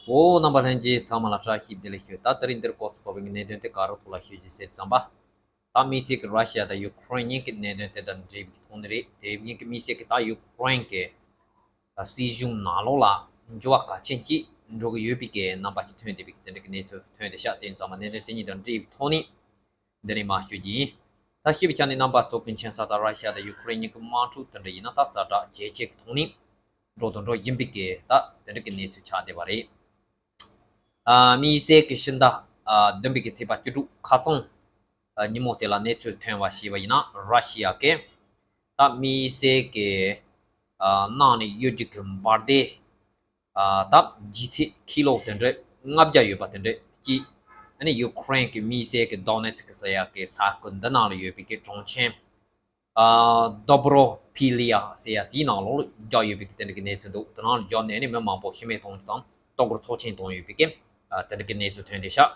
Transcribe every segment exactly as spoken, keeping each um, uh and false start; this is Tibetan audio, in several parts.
འོ། རྣམ་པ་ལྷན་རྒྱས་ཚང་མ་ལ་བཀྲ་ཤིས་བདེ་ལེགས་ཞུ། ད་དེ་རིང་འདིར་གོ་སོང་བ་གི་གནད་དོན་དེ་ག་རེ་ཐོག་ལ་ཤོད་ཀྱི་ཟེར་དུས་ཙམ་པ། ད་དམིགས་བསལ་གྱི་ར་ཤི་ཡ་དང་ཡུ་ཁུ་རེན་གཉིས་ཀྱི་གནད་དོན་དེ་དང་འབྲེལ་བའི་ཐོག་ནས་རེད། དེ་བཞིན་གྱི་དམིགས་བསལ་གྱི་ད་ཡུ་ཁུ་རེན་གྱི་སྲིད་གཞུང་ནང་ལོགས་ལ་འགྱུར་བ་གལ་ཆེན་ཅིག་འགྲོ་གི་ཡོད་པའི་གི་རྣམ་པ་ཅིག་ཐོན་བསྡད་པའི་གི་དེ་འདྲ་གི་གནས་ཚུལ་ཐོན་བསྡད་ཤག་དེ་ཡིན་ཙང་མ་གནད་དོན་དེ་གཉིས་དང་འབྲེལ་བའི་ཐོག་ནས། འདི་ནས་མར་ཞུ་རྒྱུ་ཡིན། ད་ཤེས་པའི་ཆ་ནས་རྣམ་པ་ཚོ་གི་མཁྱེན་གསལ་ལྟར་ར་ཤི་ཡ་དང་ཡུ་ཁུ་རེན་གཉིས་ཀྱི་དམག་འཁྲུག་དེ་འདྲ་ཡིན་ན་ད་ཛ་དྲག་ཇེ་ཆེ་གི་ཐོག་ནས་འགྲོ་དང་འགྲོ་བཞིན་པའི་གི་ད་དེ་འདྲ་གི་གནས་ཚུལ་ཆགས་བསྡད་པ་རེད། ཨ། དམིགས་བསལ་གྱི་ཕྱི་ཟླ་ཨ་བདུན་པའི་གི་ཚེས་པ་བཅུ་དྲུག་ཁ་སང་ཨ་ཉིན་མོ་དེ་ལ་གནས་ཚུལ་ཐོན་པ་ཞིག་ཡིན་ན། ར་ཤི་ཡ་གི་ད་དམིགས་བསལ་གྱི་ཨ་ནང་ནས་གཡུལ་རྒྱལ་གྱི་འབར་མདེལ་ཨ་ད་ལྗིད་ཚད་ཁི་ལོ་དེ་འདྲ་ལྔ་བརྒྱ་ཡོད་པ་དེ་འདྲ་གཅིག་ཨ་ནི་ཡུ་ཁུ་རེན་གྱི་དམིགས་བསལ་གྱི་དོ་ནེ་ཚིག་ཟེར་ཡག་གི་ས་ཁུལ་འདི་ནང་ལ་ཡོད་པའི་གི་གྲོང་ཁྱེར། ཨ། དོབ་རོ་ཕི་ལི་ཡ་ཟེར་ཡ་དེའི་ནང་ལོགས་ལ་རྒྱག་ཡོད་པའི་གི་དེ་འདྲ་གི་གནས་ཚུལ་འདུག་དེ་ནང་ལ་རྒྱག་ནས་ནི་མི་མང་པོ་ཤི་རྨས་གཏོང་རྒྱུ་དང་ལྟོ་གོས་འཚོ་ཆེན་གཏོང་ཡོད་པའི་གི་ཨ་དེ་འདྲ་གི་གནས་ཚུལ་ཐོན་བསྡད་ཤག་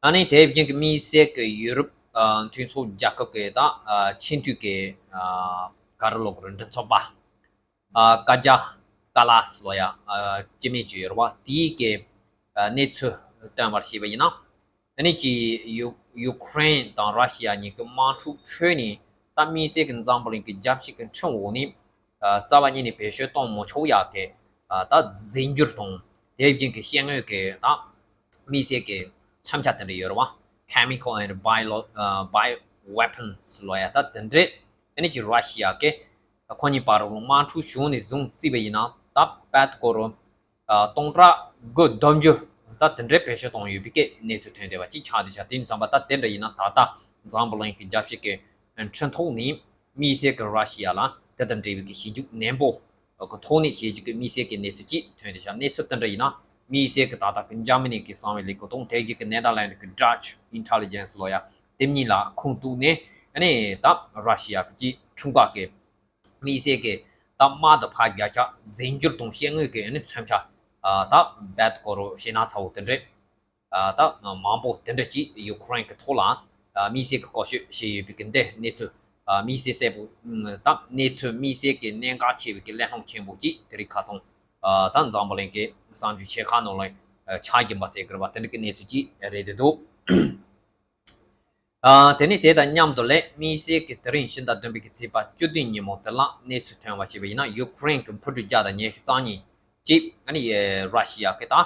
ཨ་ནི་དེ་བཞིན་གི་དམིགས་བསལ་གི་ཡུ་རོབ་ཨ་མཐུན་ཚོགས་རྒྱལ་ཁབ་ཀྱི་ད་ཨ་ཆེས་མཐོའི་གི་ཨ་ག་རེ་ལབ་དགོས་རེད། མགྲིན་ཚབ་པ། ཨ་ཀ་ཇ་ཀ་ལ་སི་ལབ་ཡ་ཨ་སྤྱི་མི་ཅིག་ཡོད་རེད་པ། དེའི་གི་ཨ་གནས་ཚུལ་བཏོན་པར་བྱས་པ་ཡིན་ན། ཨ་ནི་ཅི་ཡུ་ཡུ་ཁུ་རེན་དང་ར་ཤི་ཡ་གཉིས་ཀྱི་དམག་འཁྲུག་ཁྲོད་ནས་ད་དམིགས་བསལ་གྱི་འཛམ་བུ་གླིང་གི་རྒྱལ་སྤྱི་གི་ཁྲིམས་འོག་ནས་ཨ་རྩ་བ་ཉིད་ནས་བེད་སྤྱོད་གཏོང་མི་ཆོག་ཡག་གི་ཨ་ད་རྫས་འགྱུར་དང་དེ་བཞིན་གྱི་ཤེལ་དངོས་ཀྱི་ད་དམིགས་བསལ་གྱི་མཚོན་ཆ་དེ་འདྲ་ཡོད་རེད་པ། Chemical and Bio- ཨ་Bio Weapons ལབ་ཡ་ད་དེ་འདྲས། ཨ་ནི་ཅི་ར་ཤི་ཡ་གི་ཁོ་གཉིས་བར་དུ་དམག་འཁྲུག་བྱུང་ནས་བཟུང་བརྩིས་པ་ཡིན་ན། ད་བར་དུ་སྐོར་ཨ་སྟོང་ཕྲག་དགུ་བདུན་ཅུ་ད་དེ་འདྲའི་བེད་སྤྱོད་གཏོང་ཡོད་པའི་གི་གནས་ཚུལ་ཐོན་བསྡད་པ་ཅིག་ཆགས་བསྡད་ཤག་དེ་ཡིན་ཙང་པ་ད་དེ་འདྲ་ཡིན་ན་ད་ལྟ་འཛམ་བུ་གླིང་གི་རྒྱལ་སྤྱི་གི་ཁྲིམས་ཐོག་ནས་དམིགས་བསལ་གྱི་ར་ཤི་ཡ་ལ་དེ་དང་འབྲེལ་བའི་གི་ཞིབ་འཇུག་ནན་པོ་གི་ཐོག་ནས་ཞིབ་འཇུག་གི་དམིགས་བསལ་གྱི་གནས་ཚུལ་ཅིག་ཐོན་བསྡད་ཤག་གནས་ཚུལ་དེ་འདྲ་ཡིན་ན་དམིགས་བསལ་གྱི་ད་ལྟ་གི་འཇར་མ་ནི་གི་གསང་བའི་ལས་ཁུངས་དང་དེ་བཞིན་གྱི་ནེ་དར་ལེན་ཌི་གི་Dutch Intelligence ལབ་ཡ་དེ་གཉིས་ལ་ཁུངས་གཏུགས་ནས། ཨ་ནི་ད་ར་ཤི་ཡ་གི་ཁྲིམས་ཁང་གི་དམིགས་བསལ་གྱི་ད་དམག་དང་ཕར་བརྒྱབ་ཆ་རྫས་འགྱུར་དང་ཤེལ་དངོས་ཀྱི་ཨ་ནི་མཚོན་ཆ་ཨ་ད་རྦད་དེ་སྐོར་ཞེད་སྣང་ཚ་བོ་དེ་འདྲས་ཨ་ད་མང་པོ་དེ་འདྲ་ཅིག་ཡུ་ཁུ་རེན་གྱི་ཐོག་ལ་ཨ་དམིགས་བསལ་གྱི་བཀོལ་སྤྱོད་བྱས་ཡོད་པའི་གི་འདི་གནས་ཚུལ་ཨ་དམིགས་བསལ་གསལ་པོ་ཨ་ད་གནས་ཚུལ་དམིགས་བསལ་གྱི་གནད་འགག་ཆེ་བའི་གི་གླེང་སློང་ཆེན་པོ་ཅིག་དེ་རིང་ཁ་སང་ཨ་ད་འཛམ་བུ་གླིང་གི་གསར་འགྱུར་ཆེ་ཁག་ནང་ལ་ཆགས་བཞིན་པ་ཟེར་གི་རེད་པ། དེ་འདྲ་གི་གནས་ཚུལ་ཅིག་རེད་འདུག་ཨ་དེ་ནས་དེ་དང་མཉམ་དུ་ལས་དམིགས་བསལ་གྱི་དེ་རིང་ཕྱི་ཟླ་བདུན་པའི་གི་ཚེས་པ་བཅུ་བདུན་ཉིན་མོ་དེ་ལ་གནས་ཚུལ་ཐོན་པ་ཞིག་ཡིན་ན། ཡུ་ཁུ་རེན་གྱི་འཕུར་གྲུ་བརྒྱ་དང་ཉི་ཤུ་རྩ་གཉིས་ཅིག་ཨ་ནི་ར་ཤི་ཡ་གི་ད་ཨ་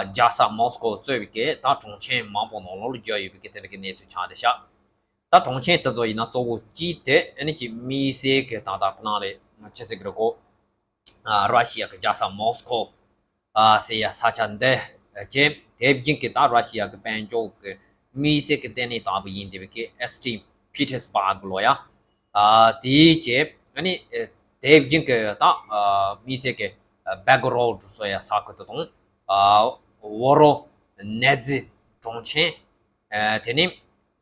རྒྱལ་ས་མོ་སི་ཀོ་གཙོས་པའི་གི་ད་གྲོང་ཁྱེར་མང་པོ་ནང་ལོགས་ལ་བརྒྱབ་ཡོད་པའི་གི་དེ་འདྲ་གི་གནས་ཚུལ་ཆགས་བསྡད་ཤག་ད་གྲོང་ཁྱེར་དེ་ཚོ་ཡིན་ན་གཙོ་བོ་གཅིག་དེ་ཨ་ནི་ཅིག་དམིགས་བསལ་གྱི་ད་ལྟ་ཕུ་ནང་རེད་ཆི་ཟེར་གི་རེད་གོ། ཨ་ར་ཤི་ཡ་གི་རྒྱལ་ས་མོ་སི་ཀོ་ཨ་ཟེར་ཡ་ས་ཆ་འདི་བྱས། དེ་བཞིན་གྱི་ད་ར་ཤི་ཡ་གི་དཔལ་འབྱོར་གྱི་དམིགས་བསལ་གྱི་ལྟེ་གནས་ལྟ་བུ་ཡིན་བསྡད་པའི་གི་ཨེ་སི་ཊི་པི་ཏེར་སི་བྷག་ལབ་ཡ་ཨ་དེའི་བྱས། ཨ་ནི་ཨ་དེ་བཞིན་གྱི་ད་ཨ་དམིགས་བསལ་གྱི་ཨ་བེལ་གོ་རོད་ཟེར་ཡ་ས་ཁུལ་དེ་དང་ཨ་ཝོ་རོ་ནེ་ཛི་གྲོང་ཁྱེར། ཨ་དེ་ནས་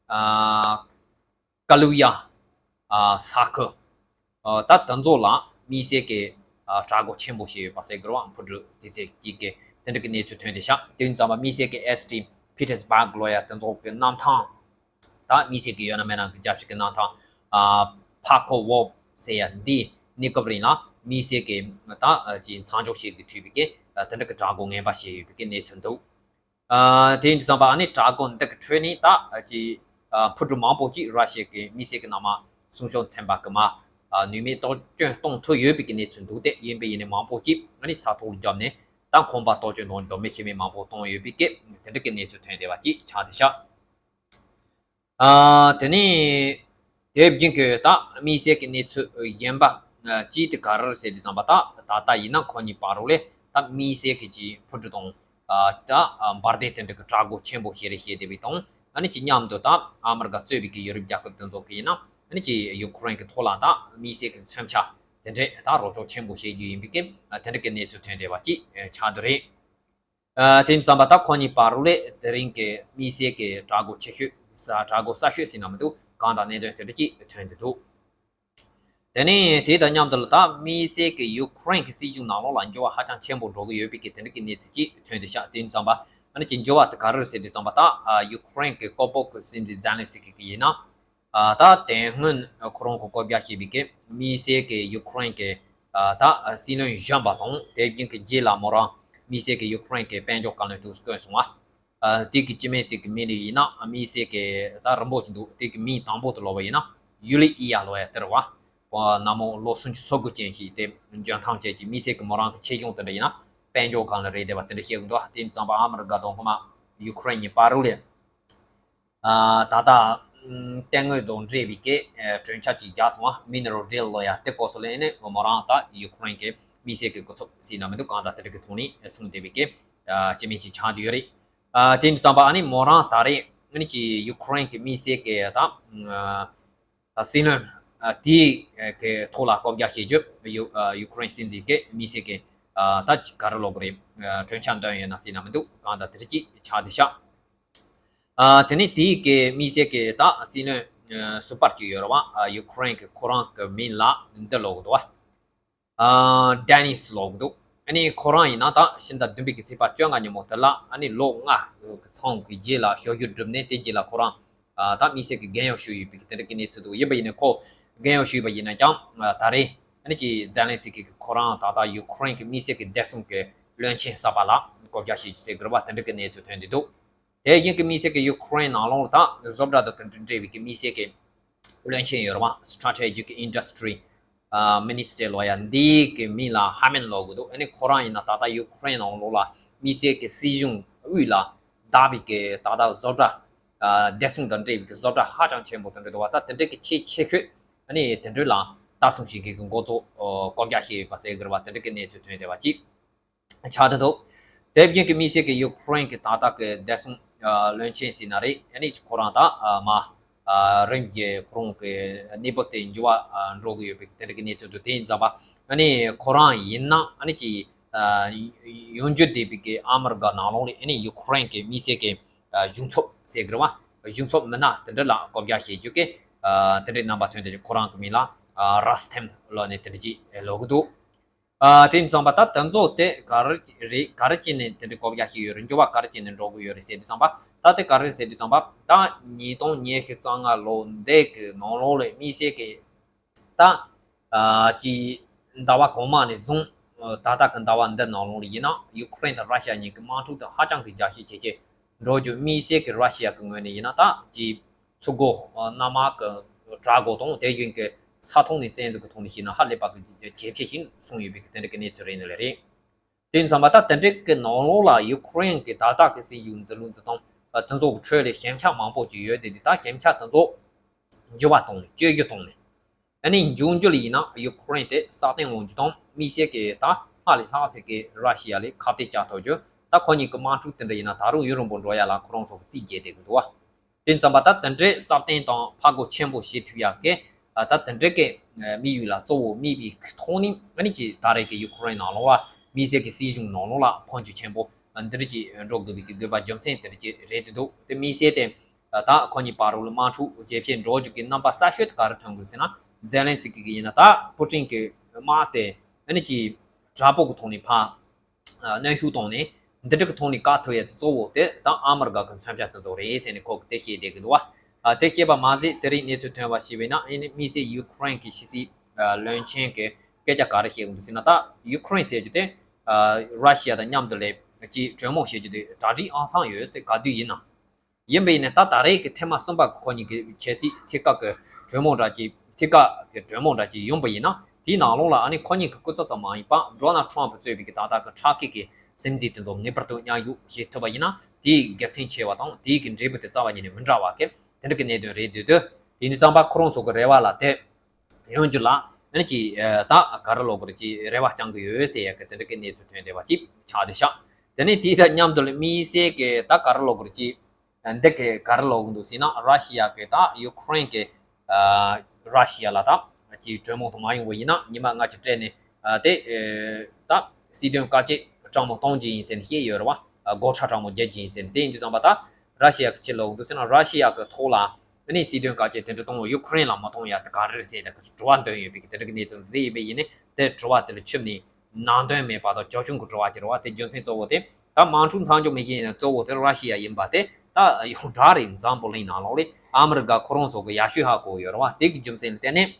ཨ་ཀ་ལུ་ཡ་ཨ་ས་ཁུལ་ཨ་ད་དེ་ཚོ་ལ་དམིགས་བསལ་གྱི་ཨ་དྲག་རྒོལ་ཆེན་པོ་བྱས་ཡོད་པ་ཟེར་གི་རེད་པ། འཕུར་གྲུ་དེ་ཚོ་གཅིག་གི་དེ་འདྲ་གི་གནས་ཚུལ་ཐོན་བསྡད་ཤག་དེ་ཡིན་ཙང་མ་དམིགས་བསལ་གྱི་ཨེ་སི་ཊི་པི་ཏེར་སི་བྷག་ལབ་ཡ་དེ་ཚོ་གི་གནམ་ཐང་ད་དམིགས་བསལ་གྱི་ཡོད་ན་མེད་ན་གི་རྒྱལ་སྤྱི་གི་གནམ་ཐང་ཨ་ཕ་ཁོ་ཝོབ་ཟེར་ཡ་འདི་གནས་སྐབས་རིང་ལ་དམིགས་བསལ་གྱི་ད་ཅིག་མཚམས་འཇོག་བྱེད་དགོས་ཐུག་པའི་གི་དེ་འདྲ་གི་དྲག་རྒོལ་ངན་པ་བྱས་ཡོད་པའི་གི་གནས་ཚུལ་འདུག་ཨ་དེ་ཡིན་དུས་ཙམ་པ་ཨ་ནི་དྲག་རྒོལ་འདི་གི་ཁྲོད་ནས་ད་ཨ་ཅིག་ཨ་འཕུར་གྲུ་མང་པོ་ཅིག་ར་ཤི་ཡ་གི་དམིགས་བསལ་གྱི་ནང་མ་སྲུང་སྐྱོབ་ཚན་པ་གི་མ་ཨ་ནུས་མེད་གཏོར་སྐྱོན་གཏོང་ཐུབ་ཡོད་པའི་གི་གནས་ཚུལ་འདུག་སྟེ། ཡིན་པས་ཡིན་ནའི་མང་པོ་ཅིག་ཨ་ནི་ས་ཐོག་ལ་བརྒྱབ་ནས་ད་ཁང་པ་གཏོར་སྐྱོན་གཏོང་རྒྱུ་དང་མི་ཤི་རྨས་མང་པོ་གཏོང་ཡོད་པའི་གི་དེ་འདྲ་གི་གནས་ཚུལ་ཐོན་བསྡད་པ་ཅིག་ཆགས་བསྡད་ཤག་ཨ་དེ་ནས་དེ་བཞིན་གྱི་ད་དམིགས་བསལ་གྱི་གནས་ཚུལ་གཞན་པ་ཨ་གཅིག་དེ་ག་རེ་རེད་ཟེར་དུས་ཙམ་པ། ད་ད་ལྟ་ཡིན་ན་ཁོ་གཉིས་བར་དུ་ལས་ད་དམིགས་བསལ་གྱི་ཅིག་འཕུར་གྲུ་དང་ཨ་ད་ཨ་འབར་མདེལ་དེ་འདྲ་གི་དྲག་རྒོལ་ཆེན་པོ་བྱས་རེད་བྱས་བསྡད་པའི་དང་། ཨ་ནི་ཅིག་མཉམ་དུ་ད་ཨ་མི་རི་ཀ་གཙོས་པའི་གི་ཡུ་རོབ་རྒྱལ་ཁབ་དེ་ཚོ་གི་ཡིན་ན་ཨ་ནི་ཅིག་ཡུ་ཁུ་རེན་གྱི་ཐོག་ལ་ད་དམིགས་བསལ་གྱི་མཚོན་ཆ་དེ་འདྲས་ད་རོགས་སྐྱོར་ཆེན་པོ་བྱེད་རྒྱུ་ཡིན་པའི་གི་ཨ་དེ་འདྲ་གི་གནས་ཚུལ་ཐོན་བསྡད་པ་ཅིག་ཨ་ཆགས་བསྡད་རེད། ཨ་དེ་ཡིན་དུས་ཙམ་པ་ད་ཁོ་གཉིས་བར་དུ་ལས་དེ་རིང་གི་དམིགས་བསལ་གྱི་དྲག་རྒོལ་ཆེ་ཤོས་ས་དྲག་རྒོལ་གསར་ཤོས་ཟེར་ན་མི་འདུག་གང་དང་གནད་དོན་དེ་འདྲ་ཅིག་ཐོན་བསྡད་འདུག་དེ་ནས་དེ་དང་མཉམ་དུ་ལ་ད་དམིགས་བསལ་གྱི་ཡུ་ཁུ་རེན་གྱི་སྲིད་གཞུང་ནང་ལོགས་ལ་འགྱུར་བ་ཧ་ཅང་ཆེན་པོ་འགྲོ་གི་ཡོད་པའི་གི་དེ་འདྲ་གི་གནས་ཚུལ་ཅིག་ཐོན་བསྡད་ཤག་དེ་ཡིན་དུས་ཙམ་པ་ཨ་ནི་ཅིག་འགྱུར་བ་དེ་ག་རེ་རེད་ཟེར་དུས་ཙམ་པ། ད་ཨ་ཡུ་ཁུ་རེན་གྱི་ཀོ་པོ་གི་སྲིད་འཛིན་ཛེ་ལན་སི་ཀི་གི་ཡིན་ན། ཨ་ད་དེ་སྔོན་ཁོ་རང་གི་བསྐོ་བཞག་བྱས་པའི་གི་དམིགས་བསལ་གི་ཡུ་ཁུ་རེན་གི་ཨ་ད་སྲིད་བློན་གཞོན་པ་དང་། དེ་བཞིན་གི་རྗེས་ལ་མོ་རང་ དམིགས་བསལ་གྱི་ཡུ་ཀེ་རེན་གྱི་དཔལ་འབྱོར་བཀའ་བློན་དུ་བསྐོས་སོང་བ། ཨ་དེ་གི་སྤྱི་མིང་དེ་གི་མིང་ལ་ཡིན་ན་དམིགས་བསལ་གྱི་ད་རིང་པོ་ཅིག་འདུག་དེ་གི་མིང་དང་པོ་དུ་ལོ་བ་ཡིན་ན་ཡུ་ལི་ཨི་ཡ་ལོ་ཡ་དེ་རེད་བ། ནམ་མོ་ལོ་སུམ་ཅུ་སོ་དགུ་ཅན་ཞིག་དེ་འཇོན་ཐང་ཅན་གྱི་དམིགས་བསལ་གྱི་མོ་རང་གི་ཆེ་གཞུང་དེ་འདྲ་ཡིན་ན་དཔལ་འབྱོར་སྒང་ལ་རེད་བསྡད་པ་དེ་འདྲ་བཤད་གི་འདུག་དེ་ཙམ་པ་ཨ་མི་རི་ཀ་དང་ཁོ་མ་ཡུ་ཀེ་རེན་གཉིས་བར་ལ་ད་ལྟ་ཨ་ལྟད་མོ་དང་འབྲེལ་བའི་གི་ཨ་གྲོས་འཆར་ཅིག་བཞག་སོང་བ། མི་ནི་རལ་ཌིལ་ལོ་ཡ་དེ་སྐོར་སོགས་ལ་ཨ་ནི་མོ་རང་ད་ཡུ་ཀེ་རེན་གྱི་དམིགས་བསལ་གྱི་སྐུ་ཚབ་ཟེར་ན་མི་འདུག་གང་ལྟར་དེ་འདྲ་གི་ཐོག་ནས་གསུངས་བསྡད་པའི་གི་ཨ་སྤྱི་མིང་ཅིག་ཆགས་བསྡད་ཡོད་རེད། ཨ་དེ་ནི་ཙམ་པ་ཨ་ནི་མོ་རང་ད་རེས་ཨ་ནི་ཅིག་ཡུ་ཀེ་རེན་གྱི་དམིགས་བསལ་གྱི་ད་ཨ་སྲིད་བློན་ཨ་དེའི་གི་ཐོག་ལ་བསྐོ་བཞག་བྱེད་རྒྱུ་ཡུ་ཨ་ཡུ་ཀེ་རེན་སྲིད་འཛིན་གྱི་དམིགས་བསལ་གྱི་ཨ་ད་ཅིག་ག་རེ་ལབ་དགོས་རེད། ཨ་གྲོས་འཆར་འདོན་ཡོད་ན་ཟེར་ན་མི་འདུག་གང་ལྟར་དེ་འདྲ་ཅིག་ཆགས་བསྡད་ཤག་ཨ་དེ་ནས་དེའི་གི་དམིགས་བསལ་གི་ད་སྲིད་བློན་ཨ་ཟུར་པ་ཅིག་ཡོད་རེད་བ། ཨ་ཡུ་ཀེ་རེན་གི་ཁོ་རང་གི་མིང་ལ་འདི་ལབ་གི་འདུག་བ། ཨ་ཌེ་ནིས་ལབ་གི་འདུག་ཨ་ནི་ཁོ་རང་ཡིན་ན་ད་ཕྱི་ཟླ་བདུན་པའི་གི་ཚེས་པ་བཅོ་ལྔ་ཉིན་མོ་དེ་ལ་ཨ་ནི་ལོ་ལྔ་གི་ཚང་གི་རྗེས་ལ་ཞབས་ཞུ་བསྒྲུབས་ནས་དེ་རྗེས་ལ་ཁོ་རང་ཨ་ད་དམིགས་བསལ་གི་རྒན་ཡོལ་ཞུས་ཡོད་པའི་གི་དེ་འདྲ་གི་གནས་ཚུལ་འདུག་ཡིན་པ་ཡིན་ནའི་ཁོ་རྒན་ཡོལ་ཞུས་པ་ཡིན་ན་ཀྱང་ཨ་ད་རེས་ཨ་ནི་ཅིག་ཛེ་ལན་སི་ཀི་གི་ཁོ་རང་ད་ལྟ་ཡུ་ཀེ་རེན་གི་དམིགས་བསལ་གི་བདེ་སྲུང་གི་བློན་ཆེན་གསར་པ་ལ་བསྐོ་བཞག་བྱེད་རྒྱུ་ཟེར་གི་རེད་བ། དེ་འདྲ་གི་གནས་ཚུལ་ཐོན་བསྡད་འདུག་དེ་བཞིན་གྱི་དམིགས་བསལ་གྱི་ཡུ་ཀེ་རེན་ནང་ལོགས་ལ་ད་བཟོ་གྲྭ་དང་དེ་འདྲ་འབྲེལ་བའི་གི་དམིགས་བསལ་གྱི་བློན་ཆེན་ཡོད་རེད་བ། Strategic Industry Minister ལོ་ཡ་འདིའི་གི་མིང་ལ་ཧ་མན་ལབ་གི་འདུག་ཨ་ནི་ཁོ་རང་ཡིན་ན་ད་ལྟ་ཡུ་ཀེ་རེན་ནང་ལོགས་ལ་དམིགས་བསལ་གྱི་སྲིད་གཞུང་དབུས་ལ་བདག་པའི་གི་ད་ལྟ་བཟོ་གྲྭ་ཨ་བདེ་སྲུང་དང་འབྲེལ་བའི་གི་བཟོ་གྲྭ་ཧ་ཅང་ཆེན་པོ་དེ་འདྲ་འདུག་བ། ད་དེ་འདྲའི་གི་ཆེས་ཆེ་ཤོས་ཨ་ནི་དེ་འདྲ་ལ་ལྟ་སྲུང་བྱེད་མཁན་གྱི་འགོ་གཙོ་ཨ་བསྐོ་བཞག་བྱས་ཡོད་པ་ཟེར་གི་རེད་བ། དེ་འདྲ་གི་གནས་ཚུལ་ཐོན་བསྡད་པ་ཅིག་ཆགས་བསྡད་འདུག་དེ་བཞིན་གྱི་དམིགས་བསལ་གྱི་ཡུ་ཀེ་རེན་གྱི་ད་ལྟ་གི་བདེ་སྲུང་ཨ་བློན་ཆེན་ཟེར་ན་རེད། ཨ་ནི་ཁོ་རང་ད་ཨ་མ་ཨ་རིམ་གྱིས་ཁོ་རང་གི་གནས་བབ་དེ་འགྱུར་བ་ཨ་འགྲོ་གི་ཡོད་པའི་དེ་འདྲ་གི་གནས་ཚུལ་འདུག་དེ་ཡིན་ཙམ་པ་ཨ་ནི་ཁོ་རང་ཡིན་ན་ཨ་ནི་ཅིག་ཨ་ཡོང་རྒྱུ་བསྡད་པའི་གི་ཨ་མི་རི་ཀ་ནང་ལོགས་ལ་ཨ་ནི་ཡུ་ཀེ་རེན་གྱི་དམིགས་བསལ་གྱི་ཨ་གཞུང་ཚབ་ཟེར་གི་རེད་བ། གཞུང་ཚབ་མི་སྣ་དེ་འདྲ་ལ་བསྐོ་བཞག་བྱེད་རྒྱུ་གི་ཨ་དེ་འདྲའི་རྣམ་པ་ཐོན་བསྡད་ཀྱི་ཁོ་རང་གི་མིང་ལ་ཨ་ར་སི་ཐེམ་ལབ་ནས་དེ་འདྲ་ཅིག་ལབ་གི་འདུག་ཨ་དེ་ཙམ་པ་ད་དེ་ཚོ་དེ་ག་རེ་རེད། ག་རེ་བྱས་ནས་དེ་འདྲའི་བསྐོ་བཞག་བྱས་ཡོད་རེད། འགྱུར་བ་ག་རེ་བྱས་ནས་འགྲོ་གི་ཡོད་རེད་ཟེར་དུས་ཙམ་པ་ད་དེ་ག་རེ་ཟེར་དུས་ཙམ་པ་ད་ཉིས་སྟོང་ཉི་ཤུ་རྩ་ལྔ་ལོ་འདི་གི་ནང་ལོགས་ལ་དམིགས་བསལ་གྱི་ད་ཨ་ཅིག་ཟླ་བ་གོང་མ་ནས་བཟུང་ད་ལྟ་གི་ཟླ་བ་འདི་ནང་ལོགས་ལ་ཡིན་ན་ཡུ་ཀེ་རེན་དང་ར་ཤི་ཡ་གཉིས་ཀྱི་དམག་འཁྲུག་དེ་ཧ་ཅང་གི་རྒྱ་ཆེ་ཇེ་ཆེ་འགྲོ་རྒྱུ། དམིགས་བསལ་གྱི་ར་ཤི་ཡ་གི་ངོས་ནས་ཡིན་ན་ད་ཅིག་མཚོ་སྒོ་གནམ་དམག་གི་དྲག་སྒོ་དང་དེ་བཞིན་གྱི་ས་ཐོག་ནས་བཙན་འཛུལ་གྱི་ཐོག་ནས་བཤད་ན་ཧ་ལས་པ་གི་ཇེ་ཆེ་ཞིག་སོང་ཡོད་པའི་གི་དེ་འདྲ་གི་གནས་ཚུལ་རེད་ནི་ལས་རེད། དེ་ཙམ་པ་ད་དེ་འདྲ་གི་ནང་ལོགས་ལ་ཡུ་ཀེ་རེན་གྱི་ད་ལྟ་གི་སྲིད་བྱུས་འཛིན་ལུགས་འཛིན་སྟངས་དེ་ཚོ་གི་ཁྲོད་ལ་ཞན་ཆ་མང་པོ་ཅིག་ཡོད་དེ། དེ་ད་ཞན་ཆ་དེ་ཚོ་འགྱུར་བ་གཏོང་ནས་བཅོས་སྒྱུར་གཏོང་ནས། ཨ་ནི་འབྱུང་འགྱུར་ཡིན་ན་ཡུ་ཀེ་རེན་དེ་སྲ་བརྟན་ཡོང་རྒྱུ་དང་དམིགས་བསལ་གྱི་ད་སྔར་ལས་ལྷག་ཚད་ཀྱི་ར་ཤི་ཡ་ལས་ཁ་གཏད་བཅག་ཐུབ་རྒྱུ། ད་ཁོ་གཉིས་ཀྱི་དམག་འཁྲུག་དེ་འདྲ་ཡིན་ན་ད་རུང་ཡུན་རིང་པོ་འགྲོ་ཡ་ལ་ཁོ་རང་ཚོ་གི་རྩིས་རྒྱག་བསྡད་ཀྱི་འདུག་བ། དེ་ཙམ་པ་ད་དེ་འདྲའི་སྲ་བརྟན་དང་འཕར་རྒོད་ཆེན་པོ་བྱེད་ཐུབ་ཡ་གི་ད་དེ་འདྲའི་གི་དམིགས་ཡུལ་ལ་གཙོ་བོ་དམིགས་པའི་ཐོག་ནས་ཨ་ནི་ཀྱི་ད་རེས་ཀྱི་ཡུ་ཀེ་རེན་ནང་ལོགས་ལ་དམིགས་བསལ་གྱི་སྲིད་གཞུང་ནང་ལོགས་ལ་འཕོ་འགྱུར་ཆེན་པོ་འདི་འདྲ་ཅིག་འགྲོ་དགོས་པའི་གི་དགོས་པ་རྒྱུ་མཚན་དེ་འདྲ་ཅིག་རེད་དེ་འདུག་དེ་དམིགས་བསལ་དེ་ད་ཁོ་གཉིས་བར་ལ་དམག་འཁྲུག་ཇེ་ཆེ་འགྲོ་རྒྱུ་གི་རྣམ་པ་གསར་ཤོས་དེ་ག་རེ་ཐོན་དགོས་ཟེར་ན། ཛེ་ལན་སི་ཀི་གི་ཡིན་ན་ད་པུ་ཏིན་གི་དམག་དེ་ཨ་ནི་ཅིག་དྲག་པོ་གི་ཐོག་ནས་ཕར་གནོན་ཤུགས་བཏང་ནས་འདི་འདྲ་གི་ཐོག་ནས་བཀག་ཐུབ་ཡ་དེ་གཙོ་བོ་དེ་ད་ཨ་མི་རི་ཀ་གི་མཚོན་ཆ་དེ་ཚོ་རེད་ཟེར་ནས་ཁོ་གི་དེ་བཤད་བསྡད་གི་འདུག་བ། དེ་བཤད་པ་མ་ཟད་དེ་རིང་གནས་ཚུལ་ཐོན་པ་ཞིག་བས་ན་ཨ་ནི་དམིགས་བསལ་ཡུ་ཀེ་རེན་གི་ཕྱི་སྲིད་བློན་ཆེན་གི་སྐད་ཆ་ག་རེ་བཤད་གི་འདུག་ཟེར་ན། ད་ཡུ་ཀེ་རེན་ཟེར་རྒྱུ་དེ་ར་ཤི་ཡ་དང་མཉམ་དུ་ལས་ཀྱི་གྲོས་མོལ་བྱེད་རྒྱུ་དེ་གྲ་སྒྲིག་ཨང་སང་ཡོད་ཟེར། ག་དུས་ཡིན་ན། ཡིན་པ་ཡིན་ནའི་ད་ད་རེས་ཀྱི་ཐེངས་མ་གསུམ་པ་གི་ཁོ་གཉིས་ཀྱི་ཆབ་སྲིད་ཐད་ཀ་གི་གྲོས་མོལ་འདྲ་ཅིག་ཐད་ཀ་གི་གྲོས་མོལ་འདྲ་ཅིག་ཡོང་པ་ཡིན་ན། དེའི་ནང་ལོགས་ལ་ཨ་ནི་ཁོ་གཉིས་ཀྱི་སྐུ་ཚབ་ཙམ་མ་ཡིན་པ་ཌོ་ནལ་ཊམ་གཙོས་པའི་གི་ད་ལྟ་གི་ཊར་ཀི་གི་སྲིད་འཛིན་དེ་ཚོ་ངེས་པར་དུ་མཉམ་ཞུགས་བྱེད་ཐུབ་པ་ཡིན་ན་དེའི་དགེ་མཚན་ཆེ་བ་དང་དེའི་གི་འབྲས་བུ་དེ་རྩ་བ་ཉིད་ནས་མི་འདྲ་བ་གི་དེ་འདྲ་གི་གནད་དོན་རེད་འདུག་དེ་ཡིན་དུས་ཙམ་པ་ཁོ་རང་ཚོ་གི་རེ་བ་ལ་དེ་ཡོང་རྒྱུ་ལ་ཨ་ནི་ཅིག་ད་ག་རེ་ལབ་དགོས་རེད། ཅིག་རེ་བ་བཅང་གི་ཡོད་ཟེར་ཡ་གི་དེ་འདྲ་གི་གནས་ཚུལ་ཐོན་བསྡད་པ་ཅིག་ཆགས་བསྡད་ཤག་དེ་ནས་དེའི་ད་མཉམ་དུ་ལ་དམིགས་བསལ་གི་ད་ག་རེ་ལབ་དགོས་རེད། ཅིག་འདི་གི་ག་རེ་ལབ་གི་འདུག་ཟེར་ན། ར་ཤི་ཡ་གི་ད་ཡུ་ཀེ་རེན་གི་ཨ་ར་ཤི་ཡ་ལ་ད་ཅིག་གྲོས་མོལ་དུ་མ་ཡོང་བ་ཡིན་ན་ཉི་མ་ལྔ་བཅུ་སྤྲད་ནས་ཨ་དེ་ཨེ་ད་སྲིད་དོན་བཀའ་ཆད་དྲང་མོ་གཏོང་རྒྱུ་ཡིན་ཟེར་ནས་བཤད་ཡོད་རེད་བ། ཨ་སྒོ་ཁྲལ་དྲང་མོ་རྒྱག་རྒྱུ་ཡིན་ཟེར་ནས། དེ་ཡིན་དུས་ཙམ་པ་ད་ར་ཤི་ཡ་གི་ཅི་ལབ་གི་འདུག་ཟེར་ན། ར་ཤི་ཡ་གི་ཐོག་ལ་ཨ་ནི་སྲིད་དོན་བཀའ་ཆད་དེ་འདྲ་གཏོང་བ་ཡུ་ཀེ་རེན་ལ་མ་གཏོང་ཡ་དེ་ག་རེ་རེད་ཟེར་ད་གི་དྲི་བ་འདོན་ཡོད་པའི་གི་དེ་འདྲ་གི་གནས་ཚུལ་རེད། ཡིན་པ་ཡིན་ནས་དེ་དྲི་བ་དེ་ལ་ཆུབ་ནས་ནང་དོན་མེད་པ་དང་རྒྱབ་ལྗོངས་ཀྱི་དྲི་བ་ཅིག་རེད་བ། དེ་རྒྱུ་མཚན་གཙོ་བོ་དེ་ད་དམག་འཁྲུག་མཚམས་འཇོག་མི་བྱེད་ཡིན་ན་གཙོ་བོ་དེ་ར་ཤི་ཡ་ཡིན་པ་དེ་ད་ཡོངས་གྲགས་རེད། འཛམ་བུ་གླིང་ནང་ལོགས་ལ་ཨ་མི་རི་ཀ་ཁོ་རང་ཚོ་གི་ཡག་ཤོས་ཧ་གོ་ཡོད་རེད་བ། དེ་གི་རྒྱུ་མཚན་ལ་བརྟེན་ནས་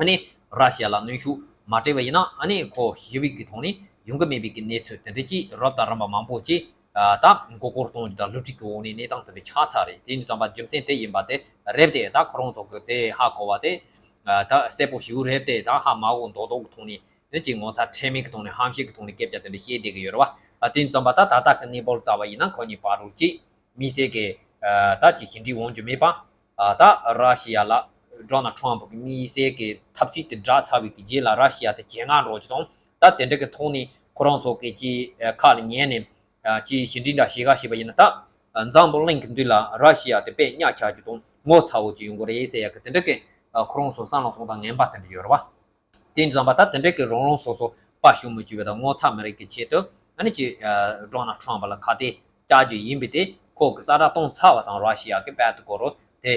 ཨ་ནི་ར་ཤི་ཡ་ལ་གནོན་ཤུགས་མ་སྤྲད་པ་ཡིན་ན་ཨ་ནི་ཁོ་ཞི་བའི་གི་ཐོག་ནས་ ཡོང་གི་མེད་པའི་གི་གནས་ཚུལ་དེ་འདྲ་ཅིག་རབ་དང་རིམ་པ་མང་པོ་ཅིག་ད་མགོ་སྐོར་གཏོང་རྒྱུ་དང་བསླུ་བྲིད་ཀྱི་འོག་ནས་གནས་སྟངས་དེ་འདྲ་ཆགས་ཚར་རེད། དེ་ཡིན་དུས་ཙམ་པ་རྒྱུ་མཚན་དེ་ཡིན་པ་དེ་རེད་དེ། ད་ཁོ་རང་ཚོ་གི་དེ་ཧ་གོ་བ་དེ་ད་གསལ་པོ་ཞིག་རེད་དེ། ད་ཧ་མ་གོ་མདོག་མདོག་གི་ཐོག་ནས་ནི་ཅིག་ངོ་ཚ་ཁྲེལ་མེད་ཀྱི་ཐོག་ནས་ཧམ་བཤད་ཀྱི་ཐོག་ནས་སྐད་ཆ་དེ་འདྲ་བཤད་བསྡད་ཀྱི་ཡོད་རེད་བ། དེ་ཡིན་དུས་ཙམ་པ་ད་ད་ལྟ་གི་གནས་བབ་ལ་ལྟ་བ་ཡིན་ན་ཁོ་གཉིས་བར་དུ་ཅིག་དམིགས་བསལ་གྱི་ད་ཅིག་ཞི་འགྲིག་འོང་རྒྱུ་མེད་པ། ད་ར་ཤི་ཡ་ལ་ཌོ་ནལ་ཊམ་ཕ་གི་དམིགས་བསལ་གྱི་འཐབ་རྩོད་དེ་དྲག་ཚར་བའི་གི་རྗེས་ལ་ར་ཤི་ཡ་དེ་རྒྱལ་ངར་འགྲོ་རྒྱུ་དང་། ད་དེ་འདྲ་གི་ཐོག་ནས་ཁོ་རང་ཚོ་གི་ཅིག་ཁ་ལ་ཉན་ནས་ཅིག་ཞི་འགྲིག་འདྲ་བྱེད་ག་བྱས་པ་ཡིན་ན། ད་འཛམ་བུ་གླིང་གི་མདུན་ལ་ར་ཤི་ཡ་དེ་དཔེ་གཉའ་ཆག་རྒྱུ་དང་ངོ་ཚ་བོ་ཅིག་ཡོང་གི་རེད་ཟེར་ཡ་གི་དེ་འདྲ་གི་ཁོ་རང་ཚོ་བསམ་བློ་གཏོང་སྟངས་ངན་པ་དེ་འདྲ་ཡོད་རེད་བ། དེ་ཙམ་པ་ད་དེ་འདྲ་གི་རང་རང་སོ་སོ་དཔའ་ཞུམ་མི་བྱེད་པ་དང་ངོ་ཚ་མི་རིགས་ཀྱི་ཆེད་དུ་ཨ་ནི་ཅིག་ཌོ་ནལ་ཊམ་ཕ་ལ་ཁ་གཏད་བཅག་རྒྱུ་ཡིན་པས། དེ་ཁོ་གི་ས་ར་གཏོང་ཚར་བ་དང་ར་ཤི་ཡ་གི་དཔལ་དུ་གོ་རུ་དེ་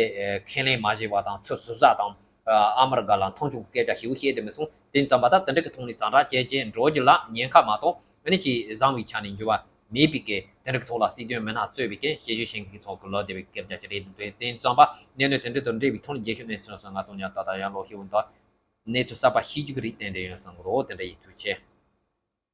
ཁས་ལེན་མ་བྱས་པ་དང་ཚུར་ཟུར་ཟ་དང་ཨ་མི་རི་ཀ་ལ་མཐོང་ཆུང་གི་སྐད་ཆ་ཞེ་པོ་བཤད་དེ་མི་སོང་། དེ་ཙམ་པ་ད་དེ་འདྲ་གི་ཐོག་ནས་ཛ་དྲག་བྱས་རྗེས་འགྲོ་རྒྱུ་ལ་ཉེན་ཁ་མ་གཏོགས་ཨ་ནི་ཅིག་བཟང་བའི་ཆ་ནས་འགྱུར་བ་མེད་པའི་གི་དེ་འདྲ་གི་ཐོག་ལ་སྲིད་དོན་མི་སྣ་གཙོས་པའི་གི་ཤེས་རྒྱུ་ཤེས་མཁན་ཚོ་གི་ལོ་དེ་བའི་སྐད་ཆ་ཅིག་རེད་འདུག་དེ་ཙམ་པ་གནད་དོན་དེ་འདྲ་དང་འབྲེལ་བའི་ཐོག་ནས་རྒྱས་ཤོག་གནས་ཚུལ་སོགས་ང་ཚོ་ཉར་ད་ལྟ་ཡང་ལོག་ཤེས་འོང་དོ། གནས་ཚུལ་གསར་པ་ཤེས་རྒྱུ་གི་རིགས་བསྟན་དེ་ཡོང་བསམ་གི་རོ། དེ་འདྲ་ཡིན། ཐུགས་རྗེ་ཆེ།